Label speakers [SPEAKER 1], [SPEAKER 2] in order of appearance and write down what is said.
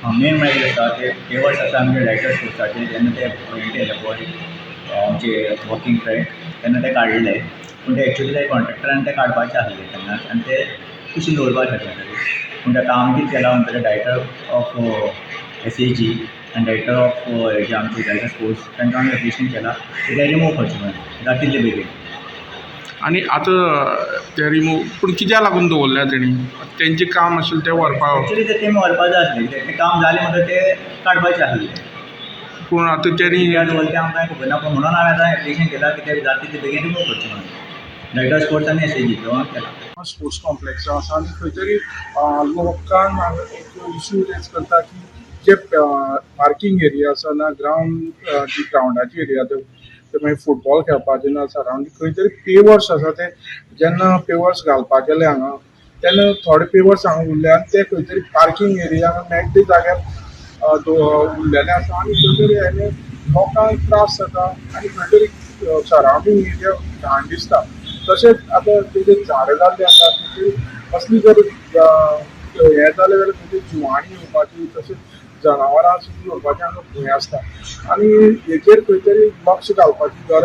[SPEAKER 1] Main म्हळ्यार कितें आसा, ते पेवर्स आसा आमचे डायरेक्टर स्पोर्ट्साचे. जेन्ना ते पळय पळय आमचे वॉकींग ट्रॅक, तेन्ना ते काडले, पूण ते एक्चुली ते कॉन्ट्रेक्टरान ते काडपाचे आसले तेन्नाच आनी ते कुशीन दवरपाक शकले. पूण आतां आमी कितें केलां म्हणटगीर डायरेक्टर ऑफ एसएजी आनी डायरेक्टर ऑफ हेजे आमचे डायरेक्टर स्पोर्ट्स, तांकां आमी एप्लिकेशन केलां की ते रिमूव करचे म्हणून जाता तितले बेगीन.
[SPEAKER 2] आनी आतां ते रिमूव पूण कित्याक लागून दवरल्या तेणी? तेंचें काम आशिल्लें तें व्हरपा.
[SPEAKER 1] एक्चुली ते तेमी व्हरपा जाय आसले कित्याक तें काम जालें म्हणटगीर ते काडपाचें आसलें.
[SPEAKER 2] पूण आतां तेणी
[SPEAKER 1] कित्याक दवरलें तें आमकां खबर ना, पूण म्हणून हांवें आतां एप्लिकेशन केलां की ते जाता तितले बेगीन रिमूव करचें म्हणून. डायरेक्टर स्पोर्ट्स आनी एसएजी दोगांक केलां.
[SPEAKER 2] स्पोर्ट्स कॉम्प्लेक्स आसा आनी खंय तरी लोकांक हांगा एक इशू रेज करता की जे पार्कींग एरिया आसा ना ग्रावंड, जी ग्रावंडाची एरिया, ते मागीर फुटबॉल खेळपाचे ना सरावंडींग खंय तरी पेवर्स आसा. ते जेन्ना पेवर्स घालपाक गेले हांगा, तेन्ना थोडे पेवर्स हांगा उरले आनी ते खंय तरी पार्कींग एरिया मेळटे जाग्यार उरलेले आसा आनी खंय तरी हेणे लोकांक त्रास जाता आनी खंय तरी सरावंडींग एरिया घाण दिसता. तशेंच आतां तेजेर झाडां जाल्लीं आसा. तेजेर असली जर हें जालें जाल्यार खंय तरी जिवाणी येवपाची, तशेंच जनावरां सुद्दां येवपाची हांगा भंय आसता आनी हेजेर खंय तरी लक्ष घालपाची गरज.